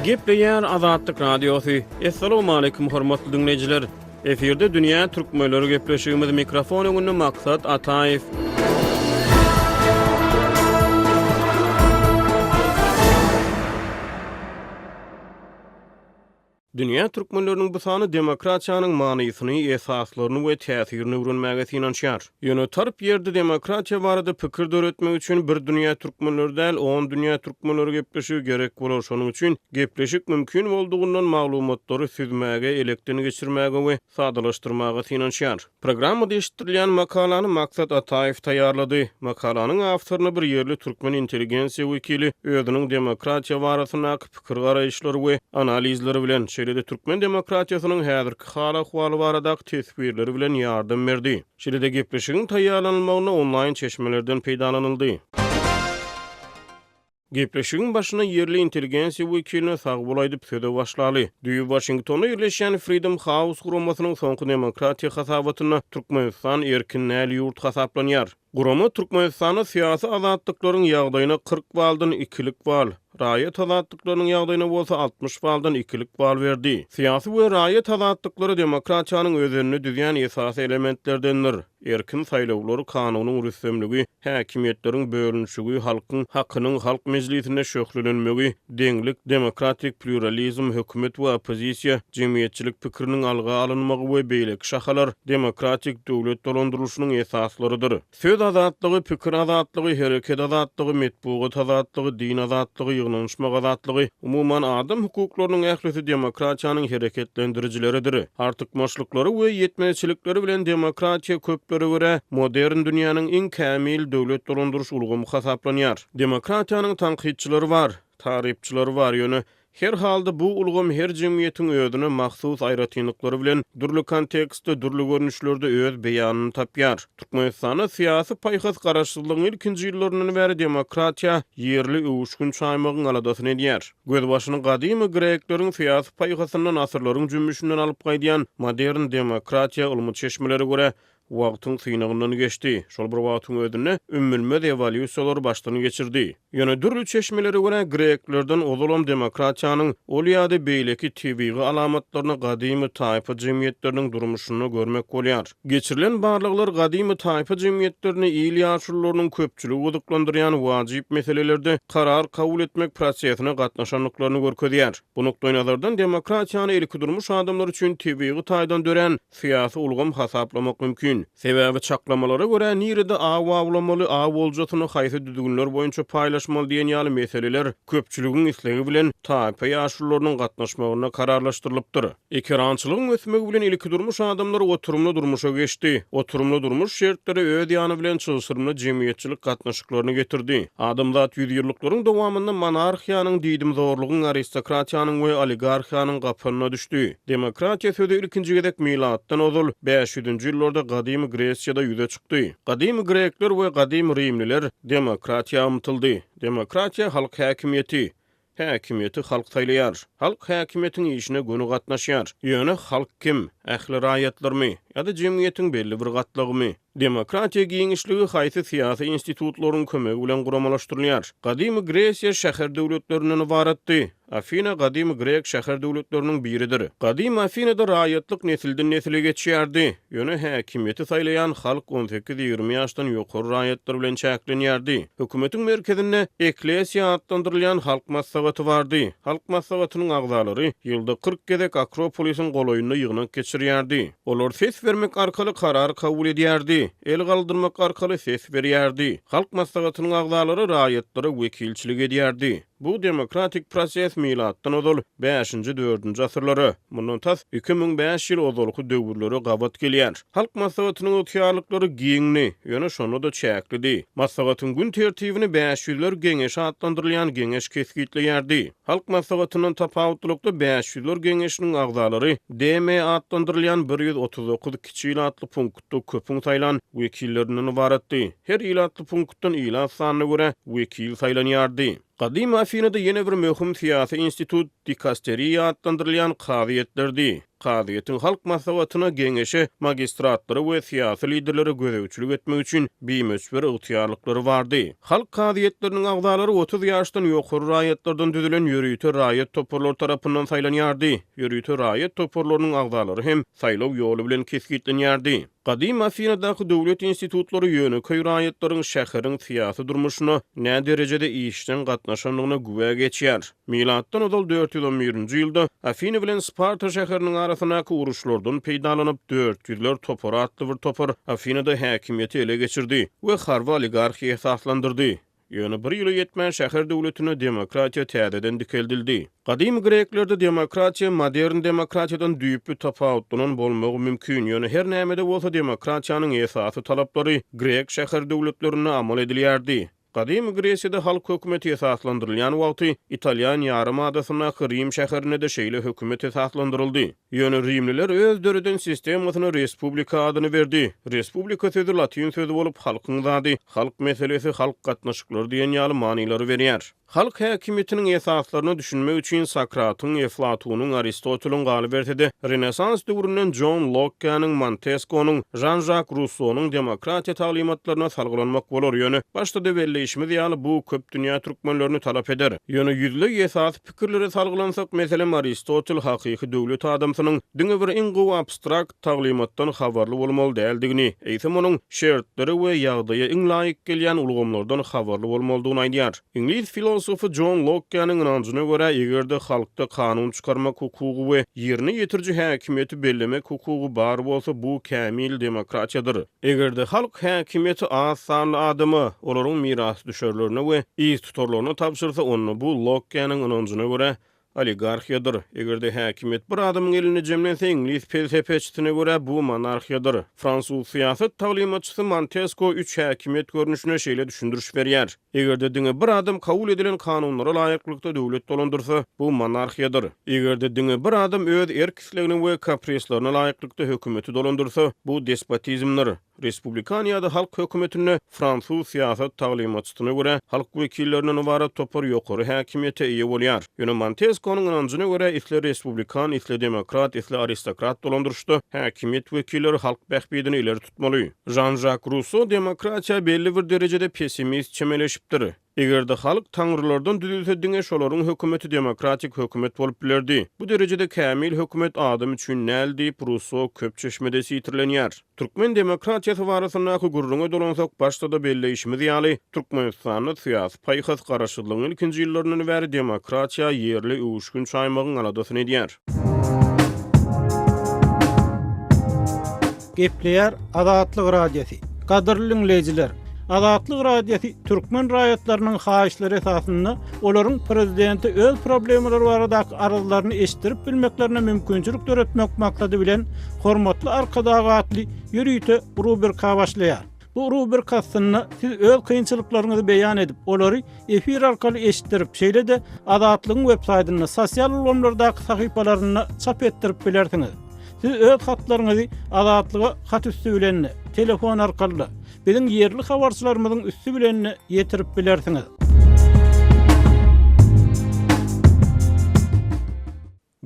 Gepleýär Azatlyk Radiosy. Assalamualaikum hormatly diňleýjiler. Efirde dünýä türkmenleri gepleşigimiz mikrofon öňünde Maksat Ataýew. Dünýä türkmenleriniň bu sany demokratiýanyň manysyny, esaslaryny we täsirini öwrenmäge synanyşýar. Ýöne tarp ýerde demokratiýa barada pikir döretmek üçin bir dünýä türkmenleri däl, on dünýä türkmenleri gepleşigi gerek bolar, şonuň üçin gepleşik mümkin boldugyndan maglumatlary süzmäge, elekden geçirmäge we sadalaşdyrmaga synanyşýar. Programmada eşitdirilýän makalany Maksat Ataýew taýýarlady. Makalanyň awtoryna bir ýerli türkmen intelligensiýa wekili özüniň demokratiýa barasyndaky pikir-garaýyşlary we analizleri bilen, şeýle-de türkmen demokratiýasynyň häzirki hal-ahwaly baradaky teswirleri bilen ýardam berdi. Şeýle-de gepleşigiň taýýarlanylmagynda onlaýn çeşmelerden peýdalanyldy. Gepleşigiň başynda ýerli intelligensiýa wekiline sag bol aýdyp söze başlaly. Düýbi Waşingtonda ýerleşýän Freedom House guramasynyň soňky demokratiýa hasabatynda Türkmenistan erkin däl ýurt hasaplanýar. Gurama Türkmenistanda syýasy azatlyklaryň ýagdaýyna 40 baldan ikilik bal, raýat azatlyklarynyň ýagdaýyna bolsa 60 baldan ikilik bal berdi. Syýasy we raýat azatlyklary demokratiýanyň özenini düzýän esasy elementlerdendir. Erkin saýlawlar, kanunyň rüstemligi, häkimiýetleriň bölünişigi, halkyň hakynyň Halk mejlisinde şöhlelenmegi, deňlik, demokratik plýuralizm, hökümet we oppozisiýa, jemgyýetçilik pikiriniň alga alynmagy we beýleki şahalar demokratik döwlet dolandyrylyşynyň esaslarydyr. Söz azatlygy, pikir azatlygy, hereket azatlygy, metbugat azatlygy, din azatlygy, ýygnanyşmak azatlygy, umuman, adam hukuklarynyň ählisi demokratiýanyň hereketlendirijileridir. Artykmaçlyklary we ýetmezçilikleri bilen demokratiýa köplere görä, modern dünýäniň iň kämil döwlet dolandyryş ulgamy hasaplanýar. Demokratiýanyň tankytçylary bar, tarypçylary bar, ýöne her halda bu ulgam her jemgyýetiň özüne mahsus aýratynlyklary bilen dürli kontekstde, dürli görnüşlerde öz beýanyny tapýar. Türkmenistanda syýasy paýhas garaşsyzlygyň ilkinji ýyllaryndan bäri demokratiýa ýerli öwüşgin çaýmagyň aladasyny edýär. Gözbaşyny gadymy grekleriň syýasy paýhasyndan asyrlaryň jümmüşinden alyp gaýdýan modern demokratiýa ylmy çeşmelere görä wagtyň synagyndan geçdi, şol bir wagtyň özünde ümmülmez ewolýusiýalary başdan geçirdi. Ýöne dürli çeşmelere görä, greklerden ozalam demokratiýanyň ol ýa-da beýleki tebigy alamatlaryny gadymy taýpa jemgyýetleriniň durmuşynda görmek bolýar. Geçirilen barlaglar gadymy taýpa jemgyýetlerinde il ýaşulularynyň köpçüligi gyzyklandyrýan wajyp meselelerde karar kabul etmek prosesine gatnaşandyklaryny görkezýär. Bu nukdaýnazardan demokratiýany ilkidurmuş adamlar üçin tebigy taýdan dörän syýasy ulgam hasaplamak mümkin. Sebäbi çaklamalara görä, nirede aw awlamaly, aw oljasyny haýsy düzgünler boýunça paýlaşmaly diýen ýaly meseleler köpçüligiň islegi bilen taýpa ýaşulularynyň gatnaşmagynda kararlaşdyrylypdyr. Ekerançylygyň ösmegi bilen ilkidurmuş adamlary oturymly durmuşa geçdi. Oturymly durmuş şertleri öz ýany bilen çylşyrymly jemgyýetçilik gatnaşyklaryny getirdi. Adamzat ýüzýyllyklaryň dowamynda monarhiýanyň, diýdimzorlugyň, aristokratiýanyň we oligarhiýanyň gapanyna düşdi. Demokratiýa sözi ilkinji gezek milatdan ozal bäş ýüzünji ýyllarda Gadymy Gresiýada ýüze çykdy. Gadymy grekler we gadymy rimliler demokratiýa ymtyldy. Demokratiýa halk häkimiýeti. Häkimiýeti halk saýlaýar. Halk häkimiýetiň işine göni gatnaşýar. Ýöne halk kim? Ähli raýatlarmy? Ýa-da jemgyýetiň belli bir gatlagymy? Demokratiýa giňişligi haýsy syýasy institutlaryň kömegi bilen guramalaşdyrylýar? Gadymy Gresiýa şäher döwletlerinden ybaratdy. Afina gadymy grek şäher döwletleriniň biridir. Gadymy Afinada raýatlyk nesilden-nesile geçýärdi. Ýöne häkimiýeti saýlaýan halk on sekiz-ýigrimi ýaşdan ýokary raýatlar bilen çäklenýärdi. Hökümetiň merkezinde Eklesiýa atlandyrylýan halk maslahaty bardy. Halk maslahatynyň agzalary ýylda 40 gezek Akropolisiň golaýynda ýygnak geçirýärdi. Olar ses bermek arkaly karar kabul edýärdi, el galdyrmak arkaly ses berýärdi. Halk maslahatynyň agzalary raýatlara wekilçilik edýärdi. Bu demokratik proses milatdan ozal bäşinji-dördünji asyrlara, mundan tas 2005 ýyl ozalky döwürlere gabat gelýär. Halk Maslahatynyň ygtyýarlyklary giňdi, ýöne şonda-da çäklidi. Maslahatyň gün tertibini Bäş ýüzler geňeşi atlandyrylýan geňeş kesgitleýärdi. Halk Maslahatyndan tapawutlylykda Bäş ýüzler geňeşiniň agzalary DM atlandyrylýan 139 kiçi ilatly punktda köpüň saýlan wekillerinden ybaratdy. Her ilatly punktdan ilat sanyna görä wekil saýlanýardy. Gadymy Afinada ýene bir möhüm syýasy institut dikasteriýa atlandyrylýan kazyýetlerdi. Kazyýetiň Halk Maslahatyna, Geňeşe, magistratlara we syýasy liderlere gözegçilik etmek üçin bimöçber ygtyýarlyklary bardy. Halk kazyýetleriniň agzalary 30 ýaşdan ýokary raýatlardan düzülen ýörite raýat toparlary tarapyndan saýlanýardy. Ýörite raýat toparlarynyň agzalary hem saýlaw ýoly bilen kesgitlenýärdi. Gadymy Afinadaky döwlet institutlary ýönekeý raýatlaryň şäheriň syýasy durmuşyna näderejede işjeň gatnaşandygyna güwä geçýär. Milatdan ozal 411-nji ýylda Afina bilen Sparta şäheriniň arasyndaky uruşlardan peýdalanyp, dört ýüzler topary atly bir topar Afinada häkimiýeti ele geçirdi we harby oligarhiýa esaslandyrdy. Ýöne bir ýyla ýetmän şäher döwletinde demokratiýa täzeden dikeldildi. Gadymy greklerde demokratiýa modern demokratiýadan düýpli tapawutlanan bolmagy mümkin, ýöne her näme-de bolsa demokratiýanyň esasy talaplary grek şäher döwletlerinde amal edilýärdi. Gadymy Gresiýada halk hökümeti esaslandyrylýan wagty Italýan ýarym adasyndaky Rim şäherinde-de şeýle hökümet esaslandyryldy. Ýöne rimliler öz döreden sistemasyna respublika adyny berdi. Respublika sözi latyn sözi bolup, halkyň zady, halk meselesi, halk gatnaşyklary diýen ýaly manylary berýär. Halk häkimiýetiniň esaslaryna düşünmek üçin Sokratyň, Eflatunyň, Aristoteliň, galyberse-de, Renessans döwründen Jon Lokkäniň, Monteskonyň, Žan-Žak Russonyň demokratiýa taglymatlaryna salgylanmak bolar, ýöne, başda-da belleýşimiz ýaly, bu köp dünýä türkmenlerini talap eder. Ýöne ýüzleý esasy pikirlere salgylansak, meselem, Aristotel hakyky döwlet adamsynyň diňe bir iň gowy abstrakt taglymatdan habarly bolmaly däldigini, eýsem onuň şertlere we ýagdaýa iň laýyk gelýän ulgamlardan habarly bolmalydygyny aýdýar. Iňlis filosofy Jon Lokkäniň ynanjyna görä, eger-de halkda kanun çykarmak hukugy we ýerine ýetiriji häkimiýeti bellemek hukugy bar bolsa, bu kämil demokratiýadyr. Eger-de halk häkimiýeti az sanly adama, olaryň mirasdüşerlerine we yztutarlaryna tabşyrsa, onda bu Lokkäniň ynanjyna görä, oligarhiýadyr. Eger-de häkimiýet bir adamyň elinde jemlense, iňlis pelsepeçisine görä, bu monarhiýadyr. Fransuz syýasat taglymatçysy Montesko üç häkimiýet görnüşine şeýle düşündiriş berýär, Eger-de diňe bir adam kabul edilen kanunlara laýyklykda döwlet dolandyrsa, bu monarhiýadyr. Eger-de diňe bir adam öz erk-islegine we kaprislerine laýyklykda hökümeti dolandyrsa, bu despotizmdir. Respublikan ýa-da halk hökümetinde fransuz syýasat taglymatçysyna görä, halk wekillerinden ybarat topar ýokary häkimiýete eýe bolýar. Ýöne Monteskonyň ynanjyna görä, isle respublikan, isle demokrat, isle aristokrat dolandyryşda häkimiýet wekilleri halk bähbidini ileri tutmaly. Žan-Žak Russo demokratiýa belli bir derejede pessimist çemeleşipdir. Eger-de halk taňrylardan düzülse diňe şolaryň hökümeti demokratik hökümet bolup bilerdi. Bu derejede kämil hökümet adam üçin däl diýip Russo köp çeşmede sitirlenýär. Türkmen demokratiýasy barasyndaky gürrüňe dolansak başda-da belleýşimiz ýaly, Türkmenistanda syýasy paýhas garaşsyzlygyň ilkinji ýyllaryndan bäri demokratiýa ýerli öwüşgin çaýmagyň aladasyny edýär. Gepleýär Azatlyk Radiosy. Gadyrly diňleýjiler! Azatlyk Radiosy türkmen raýatlarynyň haýyşlary esasynda olaryň prezidente öz problemalary baradaky arzlaryny eşitdirip bilmeklerine mümkinçilik döretmek maksady bilen Hormatly Arkadag atly ýörite rubrika başlaýar. Bu rubrika astynda siz öz kynçylyklaryňyzy beýan edip, olary efir arkaly eşitdirip, şeýle-de Azatlygyň websaýtynda, sosial ulgamlardaky sahypalarynda çap etdirip bilersiňiz. Siz öz hatlaryňyzy Azatlyga hat üsti bilen-de, telefon arkaly-da, biziň ýerli habarçylarymyzyň üsti bilen-de ýetirip bilersiňiz.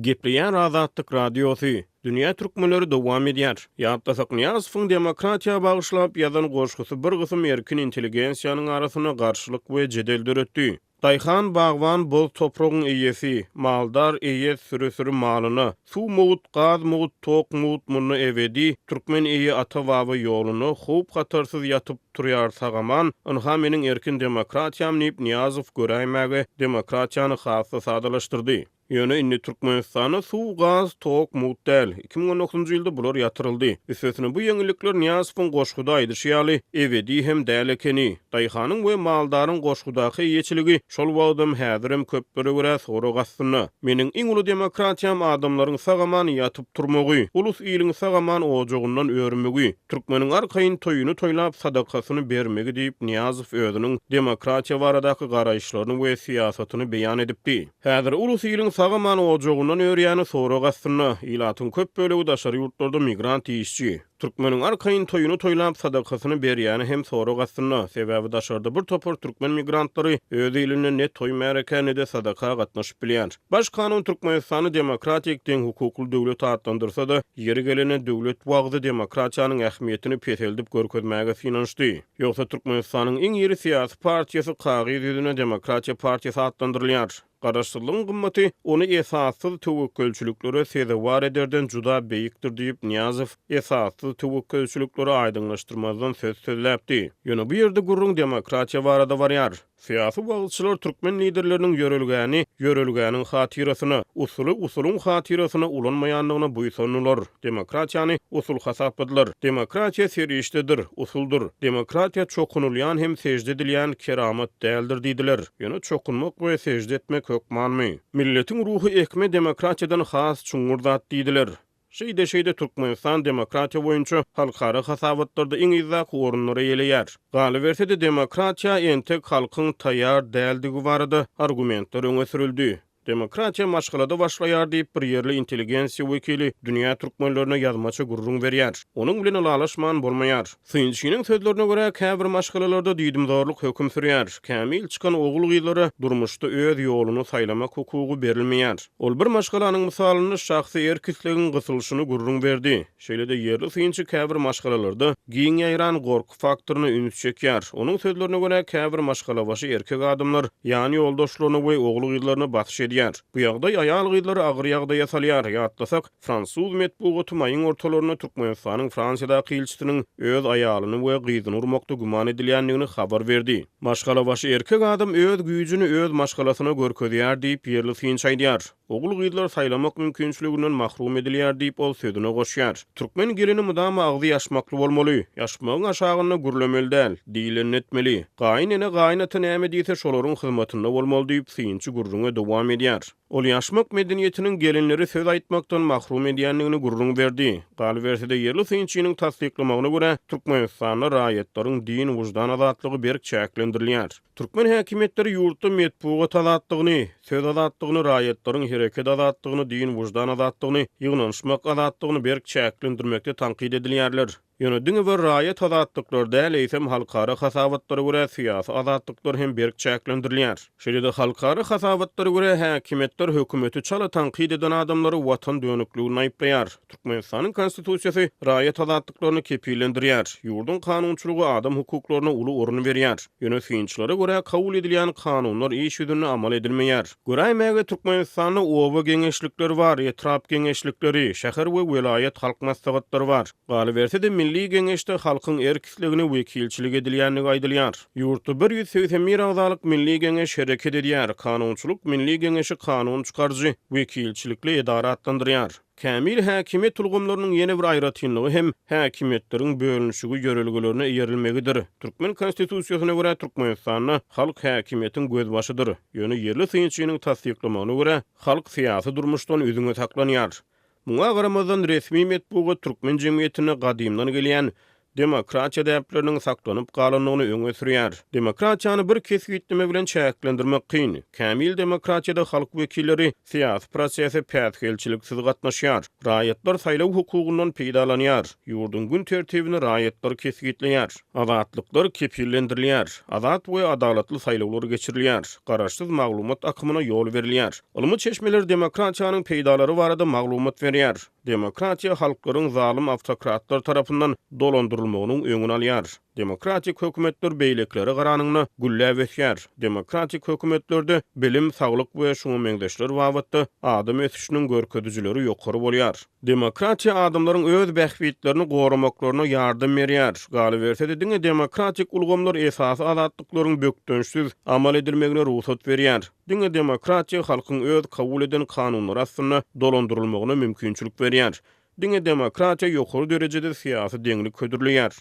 Gepleýär Azatlyk Radiosy, Dünýä türkmenleri dowam edýär. Ýatlasak Nyýazowyň demokratiýa bagyşlap ýazan goşgusy bir gysym erkin intelligensiýanyň arasynda garşylyk we jedel döretdi. Daýhan, bagban boz topragyň eýesi, Maldar eýe süri-süri malyna. Suw mugt, gaz mugt, tok mugt munda ebedi, Türkmen eýe ata-baba ýoluna, Howp-hatarsyz ýatyp, turýar sag-aman, Ynha meniň erkin demokratiýam diýip, Nyýazow göräýmäge demokratiýany has-da sadalaşdyrdy. Ýöne indi Türkmenistanda suw, gaz, tok mugt däl. 2019-njy ýylda bular ýatyryldy. Üstesine bu ýeňillikler Nyýazowyň goşguda aýdyşy ýaly, ebedi hem däl ekeni. Daýhanyň we maldaryň goşgudaky eýeçiligi şol wagtam, häzirem köplere görä sorag astynda. Meniň iň uly demokratiýam adamlaryň sag-aman ýatyp-turmagy, ulus-iliň sag-aman ojagyndan örmegi, türkmeniň arkaýyn toýuny toýlap, sadakasyny bermegi diýip, Nyýazow özüniň demokratiýa baradaky garaýyşlaryny we syýasatyny beýan edipdi. Häzir ulus-iliň sag. sag-aman ojagyndan örýäni sorag astynda. Ilatyň köp bölegi daşary ýurtlarda migrant işçi. Türkmeniň arkaýyn toýuny toýlap, sadakasyny berýäni hem sorag astynda. Sebäbi daşarda bir topar türkmen migrantlary öz ilinde ne toý-märekä, ne-de sadaka gatnaşyp bilýär. Baş kanun Türkmenistany demokratik, deňhukukly döwlet atlandyrsa-da, ýeri gelende döwlet wagzy demokratiýanyň ähmiýetini peseldip görkezmäge synanyşdy. Ýogsa Türkmenistanyň iň iri syýasy partiýasy kagyz ýüzünde Demokratiýa partiýasy atlandyrylýar. Garaşsyzlygyň gymmaty ony esassyz töwekgelçiliklere sezewar ederden juda beýikdir diýip, Nyýazow esassyz töwekgelçilikleri aýdyňlaşdyrmazdan söz sözläpdi. Ýöne bu ýerde gürrüň demokratiýa barada barýar. Syýasy wagyzçylar türkmen liderleriniň ýörelgäni ýörelgäniň hatyrasyna, usuly usulyň hatyrasyna ulanmaýandygyna buýsandylar, demokratiýany usul hasapladylar. Demokratiýa serişdedir, usuldyr. Demokratiýa çokunylýan hem sežde edilýän keramat däldir diýdiler. Ýöne çokunmak we sežde etmek hökmanmy? Milletiň ruhy ekme demokratiýadan has çuňňur zat diýdiler. Şeýde-şeýde Türkmenistan demokratiýa boýunça halkara hasabatlarda iň yzdaky orunlary eýeleýär. Galyberse-de demokratiýa entek halkyň taýýar däldigi barada argumentler öňe sürüldi. Demokratiýa maşgalada başlaýar diýip bir ýerli intelligensiýa wekili dünýä türkmenlerine ýazmaça gürrüň berýär. Onuň bilen ylalaşman bolmaýar. Synçynyň sözlerine görä, käbir maşgalalarda diýdimzorluk höküm sürýär. Kämil çykan ogul-gyzlara durmuşda öz ýoluny saýlamak hukugy berilmeýär. Ol bir maşgalanyň mysalynda şahsy erk-islegiň gysylyşyny gürrüň berdi. Şeýle-de ýerli synçy käbir maşgalalarda giň ýaýran gorky faktoryna üns çekýär. Onuň sözlerine görä, käbir maşgalabaşy erkek adamlar ýan ýoldaşlaryna we ogul-gyzlaryna basyş edýär. Bu ýagdaý aýal-gyzlary agyr ýagdaýa salýar. Ýatlasak, fransuz metbugaty maýyň ortalarynda Türkmenistanyň Fransiýadaky ilçisiniň öz aýalyny we gyzyny urmakda güman edilýändigini habar berdi. Maşgalabaşy erkek adam öz güýjüni öz maşgalasyna görkezýär diýip, ýerli synçy aýdýar. Ogul-gyzlar saýlamak mümkinçiliginden mahrum edilýär diýip, ol sözüne goşýar. Türkmen gelini mydama agzy ýaşmakly bolmaly. Ýaşmagyň aşagynda gürlemeli däl, diýlenini etmeli. Gaýyn ene, gaýyn ata näme diýse, şolaryň hyzmatynda bolmaly diýip, synçy gürrüňe dowam edýär. Ol ýaşmak medeniýetiniň gelinleri söz aýtmakdan mahrum edýändigini gürrüň berdi. Galyberse-de, ýerli synçynyň tassyklamagyna görä, Türkmenistanda raýatlaryň din-wyždan azatlygy berk çäklendirilýär. Türkmen häkimiýetleri ýurtda metbugat azatlygyny, söz azatlygyny, raýatlaryň hereket azatlygyny, din-wyždan azatlygyny, ýygnanyşmak azatlygyny berk çäklendirmekde tankyt edilýärler. Ýöne diňe bir raýat azatlyklary däl, eýsem halkara hasabatlara görä syýasy azatlyklar hem berk çäklendirilýär. Şeýle-de halkara hasabatlara görä häkimiýetler hökümeti çala tankyt eden adamlary watan dönükliginde aýyplaýar. Türkmenistanyň Konstitusiýasy raýat azatlyklaryny kepillendirýär. Ýurduň kanunçylygy adam hukuklaryna uly orun berýär. Ýöne synçylara görä, kabul edilýän kanunlar iş ýüzünde amal edilmeýär. Göräýmäge Türkmenistanda oba geňeşlikleri bar, etrap geňeşlikleri, şäher we welaýat halk maslahatlary bar. Galyberse-de, Milli Geňeşde halkyň erk-islegine wekilçilik edilýändigi aýdylýar. Ýurtda 181 agzalyk Milli Geňeş hereket edýär. Kanunçylyk Milli Geňeşi kanun çykaryjy, wekilçilikli edara atlandyrýar. Kämil häkimiýet ulgamlarynyň ýene bir aýratynlygy hem häkimiýetleriň bölünişigi ýörelgelerine eýerilmegidir. Türkmen Konstitusiýasyna görä, Türkmenistanda halk häkimiýetiň gözbaşydyr. Ýöne ýerli synçynyň tassyklamagyna görä, halk syýasy durmuşdan üzňe saklanýar. Muňa garamazdan, resmi metbugat türkmen jemgyýetinde gadymdan gelýän demokratiýa däpleriniň saklanyp galandygyny öňe sürýär. Demokratiýany bir kesgitleme bilen çäklendirmek kyn. Kämil demokratiýada halk wekilleri syýasy prosese päsgelçiliksiz gatnaşýar. Raýatlar saýlaw hukugyndan peýdalanýar. Ýurduň gün tertibini raýatlar kesgitleýär. Azatlyklar kepillendirilýär. Azat we adalatly saýlawlar geçirilýär. Garaşsyz maglumat akymyna ýol berilýär. Ylmy çeşmeler demokratiýanyň peýdalary barada maglumat berýär. Demokratiýa halklaryň zalym awtokratlar tarapyndan dolandyrylmagynyň öňüni alýar. Demokratik hökümetler beýlekilere garanyňda gülläp ösýär. Demokratik hökümetlerde bilim, saglyk we şuňa meňzeşler babatda adam ösüşiniň görkezijileri ýokary bolýar. Demokratiýa adamlaryň öz bähbitlerini goramaklaryna ýardam berýär. Galyberse-de diňe demokratik ulgamlar esasy azatlyklaryň bökdençsiz amal edilmegine rugsat berýär. Diňe demokratiýa halkyň öz kabul eden kanunlary astynda dolandyrylmagyna mümkinçilik berýär. Diňe demokratiýa ýokary derejede syýasy deňlik hödürleýär.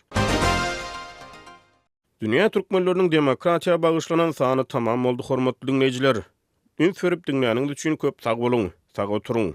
Dünýä türkmenleriniň demokratiýa bagyşlanan sany tamam boldy hormatly diňleýjiler. Üns berip diňläniňiz üçin köp sag boluň. Sag oturyň.